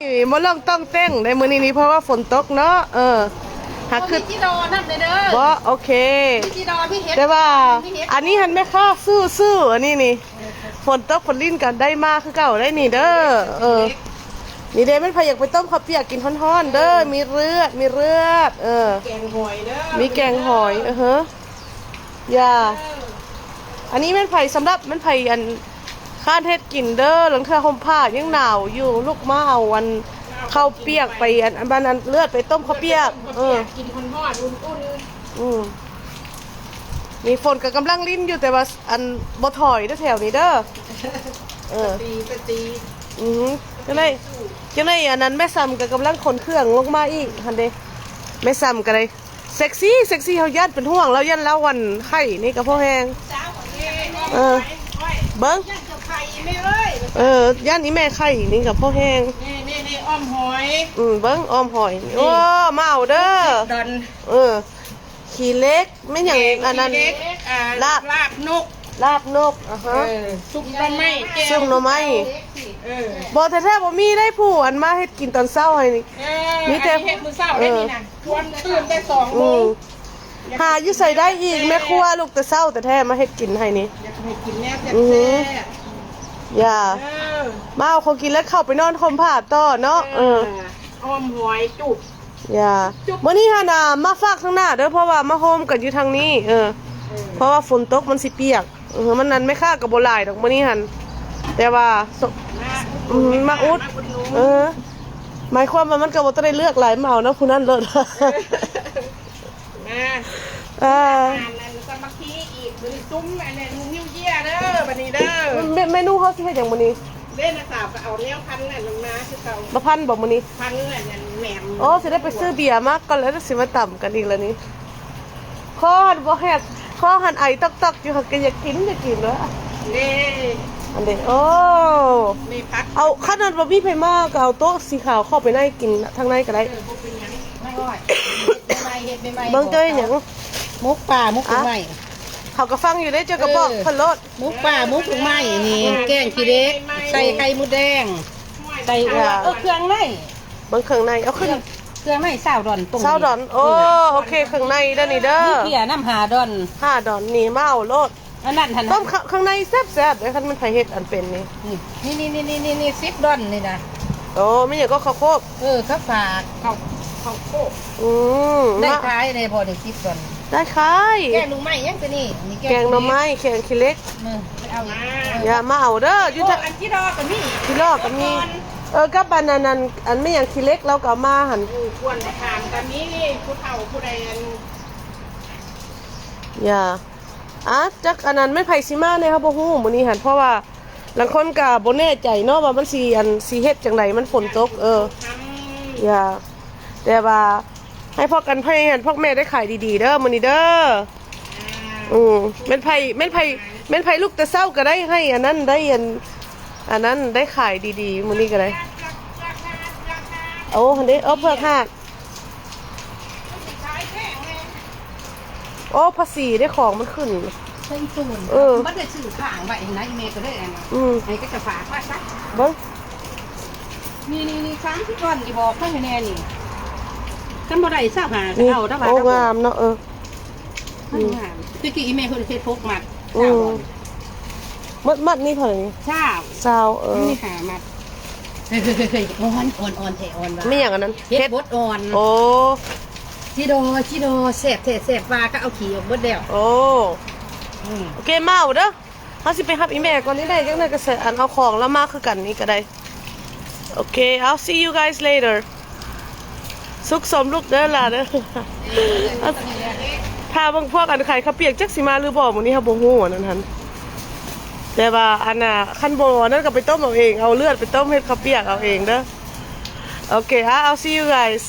ນີ້ບໍ່ລອງຕ້ອງແຕ່ງໄດ້ມື້ນີ້ນີ້ ເພາະວ່າຝົນຕົກເນາະ. ເອີ ຫາກຄື ບໍ່ມີຈີດໍນຳເດີ. ບໍ່ ໂອເຄ ມີຈີດໍ ມີເຫັດ ແຕ່ວ່າ ມີເຫັດ ອັນນີ້ຫັ້ນແມ່ຄ້າຊື້ ອັນນີ້ນີ້ ຝົນຕົກຝົນລິນກໍໄດ້ມາຄືເກົ່າໄດ໋ນີ້ເດີ. ເອີ ນີ້ເດ້ ແມ່ນໃຜຢາກໄປຕົ້ມເຂົ້າປຽກກິນຮ້ອນໆເດີ. ມີເລືອດ ມີເລືອດ ເອີ ແກງຫອຍເດີ ມີແກງຫອຍ ເອີ ເອີ ຢ່າ ເອີ ອັນນີ້ແມ່ນໃຜ ສຳລັບແມ່ນໃຜ ອັນ ຄ້ານເຮັດກິນເດີ. ລາງເທື່ອຮົ່ມຜ້າຍັງໜາວຢູ່ ລຸກມາເອົາອັນເຂົ້າປຽກໄປ ອັນ ອັນ ອັນເລືອດໄປຕົ້ມເຂົ້າປຽກ. ເອີ ກິນຮ້ອນໆ ອຸ່ນໆ ອືມ ນີ້ຝົນກໍກຳລັງລິນຢູ່ ແຕ່ວ່າ ອັນ ບໍ່ຖອຍເດີແຖວນີ້ເດີ. ເອີ ສະຕີ ສະຕີ ອືຮຶ ຈັ່ງໃດ ຈັ່ງໃດ ອັນນັ້ນແມ່ຊຳກໍກຳລັງຂົນເຄື່ອງລົງມາອີກຫັ້ນເດ. ແມ່ຊຳກໍໄດ້ ເຊັກຊີ ເຊັກຊີ ເຮົາຢ້ານເປັນຫ່ວງລາວ ຢ້ານລາວອັນໄຂ້ນີ້ກໍພໍແຮງ. ເອີ ເບິ່ງ ເອີ ຢ້ານອີ່ແມ່ໄຂ້ນີ້ກໍພໍແຮງ. ນີ້ໆໆ ອ້ອມຫອຍ ອືມ ເບິ່ງອ້ອມຫອຍ. ໂອ້ ມາເອົາເດີ ເອີ ຂີ້ເຫຼັກ ແມ່ນຫຍັງ ອັນນັ້ນ ລາບ ລາບນົກ ລາບນົກ ອາຮະ ເອີ ຊຸບໜໍ່ໄມ້ ແຈ່ວ ຊຸບໜໍ່ໄມ້. ເອີ ບໍ່ ແທ້ໆ ບໍ່ມີໄດ້ຜູ້ອັນມາເຮັດກິນຕອນເຊົ້າໃຫ້ນີ້. ເອີ ມີແຕ່ ອັນນີ້ເຮັດມື້ເຊົ້າໄດ້ນີ້ນະ ຄວນຕື່ນແຕ່ສອງໂມງ. ຫາຢູ່ໃສໄດ້ອີກ ແມ່ຄົວລຸກແຕ່ເຊົ້າແທ້ໆ ມາເຮັດກິນໃຫ້ນີ້. ຢາກໃຫ້ກິນແນວແຊບໆ ຢ່າ ເອີ ມາເອົາຂອງກິນແລ້ວເຂົ້າໄປນອນຫົ່ມຜ້າຕໍ່ເນາະ. ເອີ ອ້ອມຫອຍຈຸບ ຢ່າ ມື້ນີ້ຫັ້ນນະ ມາຝາກທາງໜ້າເດີ ເພາະວ່າມາໂຮມກັນຢູ່ທາງນີ້. ເອີ ເອີ ເພາະວ່າຝົນຕົກມັນຊິປຽກ. ເອີ ມັນນັ້ນ ແມ່ຄ້າກໍບໍ່ຫຼາຍດອກມື້ນີ້ຫັ້ນ ແຕ່ວ່າ ມາອຸດໜູນ ອືມ ມາອຸດ ມາອຸດໜູນ. ເອີ ໝາຍຄວາມວ່າມັນກໍບໍ່ຕ້ອງໄດ້ເລືອກຫຼາຍ ມາເອົານຳຜູ້ນັ້ນໂລດ. ເອີ ມາ ເອີ ອັນນັ້ນສາມັກຄີອີກ ມື້ນີ້ຊຸມອັນນັ້ນ New Year ເດີ ບັດນີ້ເດີ. ເມ ເມນູເຮົາຊິເຮັດຫຍັງມື້ນີ້? ເດ້ ນ້າສາວກໍເອົາແນວພັນນັ້ນມາຄືເກົ່າ. ມາພັນບໍ່ມື້ນີ້? ພັນອັນນັ້ນແໝມ. ໂອ້ ຊິໄດ້ໄປຊື້ເບຍມາກ່ອນແລ້ວ ຊິມາຕຳກັນອີກແລ້ວນີ້. ຄໍຫັ້ນບໍ່ແຮດ ຄໍຫັ້ນໄອຕອກໆຢູ່ ຫາກກໍຢາກກິນ ຢາກກິນວະ. ເດ້ ອັນເດ້ ໂອ້ ມີຜັກ ເອົາ ຄັນນັ້ນບໍ່ມີໃຜມາ ກໍເອົາໂຕະສີຂາວເຂົ້າໄປໃນ ກິນທາງໃນກໍໄດ້. ເອີ ບໍ່ເປັນຫຍັງ ມາຮອດ ເຮັດໃໝ່ໆ ເຮັດໃໝ່ໆ. ເບິ່ງເຈົ້າເຮັດຫຍັງ? ໝົກປາ ໝົກ ອະ ເຮັດໃໝ່. ເຂົາກໍຟັງຢູ່ເດ້ ເຈົ້າກໍບອກ ເອີ ເພິ່ນໂລດ. ໝົກປາ ໝົກ ເຮັດໃໝ່ນີ້ ອືມ ແກງຂີ້ເຫຼັກ ໃສ່ໄຂ່ມົດແດງ ໃສ່ອົ່ວ ເອີ ເຄື່ອງໃນ ເບິ່ງເຄື່ອງໃນ ເອົາຂຶ້ນ ເຄື່ອງ ເຄື່ອງໃນຊາວດອນ ຊາວດອນ. ໂອ້ ໂອເຄ ເຄື່ອງໃນເດີນີ້ເດີ ມີເພຍນຳຫ້າດອນ ຫ້າດອນນີ້ ມາເອົາໂລດ. ອັນນັ້ນຫັ້ນ ຕົ້ມເຄື່ອງໃນແຊບໆເດ້ ຄັນແມ່ນໃຜເຮັດອັນເປັນນີ້. ນີ້ ນີ້ ສິບດອນນີ້ນະ. ໂອ້ ມີຫຍັງກໍ ເຂົ້າໂຄບ. ເອີ ເຂົ້າຝາກ ເຂົ້າ ເຂົ້າໂຄບ. ອືມ ໄດ້ຂາຍແດ່ບໍ່ໄດ້ ສິບດອນ? ໄດ້ຂາຍ. ແກງໜໍ່ໄມ້ຫຍັງຕົວນີ້? ນີ້ແກງໜໍ່ໄມ້ ແກງຂີ້ເຫຼັກ. ເອີ ໄປເອົາ ຢ່າມາເອົາເດີ ຢູ່ ອັນຈີ່ດໍກໍມີ ຈີ່ດໍກໍມີ. ເອີ ກັບອັນນັ້ນ ອັນ ອັນແມ່ນຫຍັງ ຂີ້ເຫຼັກ ລາວກໍເອົາມາຫັ້ນ. ເອີ ຄວນມະຂາມກໍມີ ຜູ້ເຖົ້າຜູ້ໃດອັນ ຢ່າ ອາ ຈັກອັນນັ້ນແມ່ນໃຜຊິມາແດ່ ເຮົາບໍ່ຮູ້ມື້ນີ້ຫັ້ນ ເພາະວ່າລາງຄົນກໍບໍ່ແນ່ໃຈເນາະວ່າມັນຊິ ອັນ ຊິເຮັດຈັ່ງໃດ ມັນຝົນຕົກ. ເອີ ຢ່າ ແຕ່ວ່າໃຫ້ພວກກັນ ໃຫ້ພວກແມ່ໄດ້ຂາຍດີໆເດີມື້ນີ້ເດີ. ອືມ ແມ່ນໃຜ ແມ່ນໃຜ ແມ່ນໃຜລຸກແຕ່ເຊົ້າກໍໄດ້ໃຫ້ອັນນັ້ນ ໄດ້ອັນ ອັນນັ້ນ ໄດ້ຂາຍດີໆມື້ນີ້ກໍໄດ້. ໂອ້ ຫັ້ນເດ້ ເອີ ເຜືອກຫາດ. ໂອ້ ພາສີເດ້ ຂອງມັນຂຶ້ນ. ເທິງໂຕນ ເອີ ມັນໄດ້ຊື້ຄ້າງໄວ້ຫັ້ນນະ ອີ່ແມ່ກໍເລີຍອັນ ອືມ ໃຫ້ເຂົາເຈົ້າຝາກໄວ້ຊະ. ເບິ່ງ ນີ້ໆໆ ສາມສິບດອນນີ້ ບອກເຂົາໃຫ້ແດ່ນີ້ ຄັນບໍ່ໄດ້ຊາວຫ້າກໍເອົາ ແຕ່ວ່າ ໂອ້ ງາມເນາະ. ເອີ ມັນງາມ ແຕ່ກີ້ອີ່ແມ່ເພິ່ນເຮັດຫົກມັດ ອືມ ຊາວດອນ. ມັດ ມັດນີ້ເທົ່າໃດນີ້? ຊາວ ຊາວ ເອີ ມີຫ້າມັດ. ເຮີ້ຍໆໆໆ ອ່ອນ ອ່ອນ ອ່ອນແທ້ ອ່ອນວ່າ ແມ່ນຫຍັງອັນນັ້ນ? ເຫັດ ເຫັດບົດອ່ອນ. ໂອ້ ຈີ່ດໍ ຈີ່ດໍ ແຊບແທ້ແຊບວ່າ ກໍເອົາຂີ້ອອກເບິດແລ້ວ. ໂອ້ ອືມ ໂອເຄ ມາເອົາເດີ ເຮົາຊິໄປຮັບອີ່ແມ່ກ່ອນນີ້ໄດ໋ ຈັ່ງໃດກໍໃສ່ອັນເອົາຂອງລາວມາຄືກັນນີ້ກໍໄດ້. ໂອເຄ I'll see you guys later. ສຸກສົມລູກເດີຫຼ້າເດີ. ຖ້າເບິ່ງພວກອັນຂາຍເຂົ້າປຽກ ຈັກຊິມາຫຼືບໍ່ມື້ນີ້ ເຮົາບໍ່ຮູ້ອັນນັ້ນຫັ້ນ. ແຕ່ວ່າອັນນ່າ ຄັນບໍ່ອັນນັ້ນກໍໄປຕົ້ມເອົາເອງ ເອົາເລືອດໄປຕົ້ມເຮັດເຂົ້າປຽກເອົາເອງເດີ. ໂອເຄ I'll see you guys.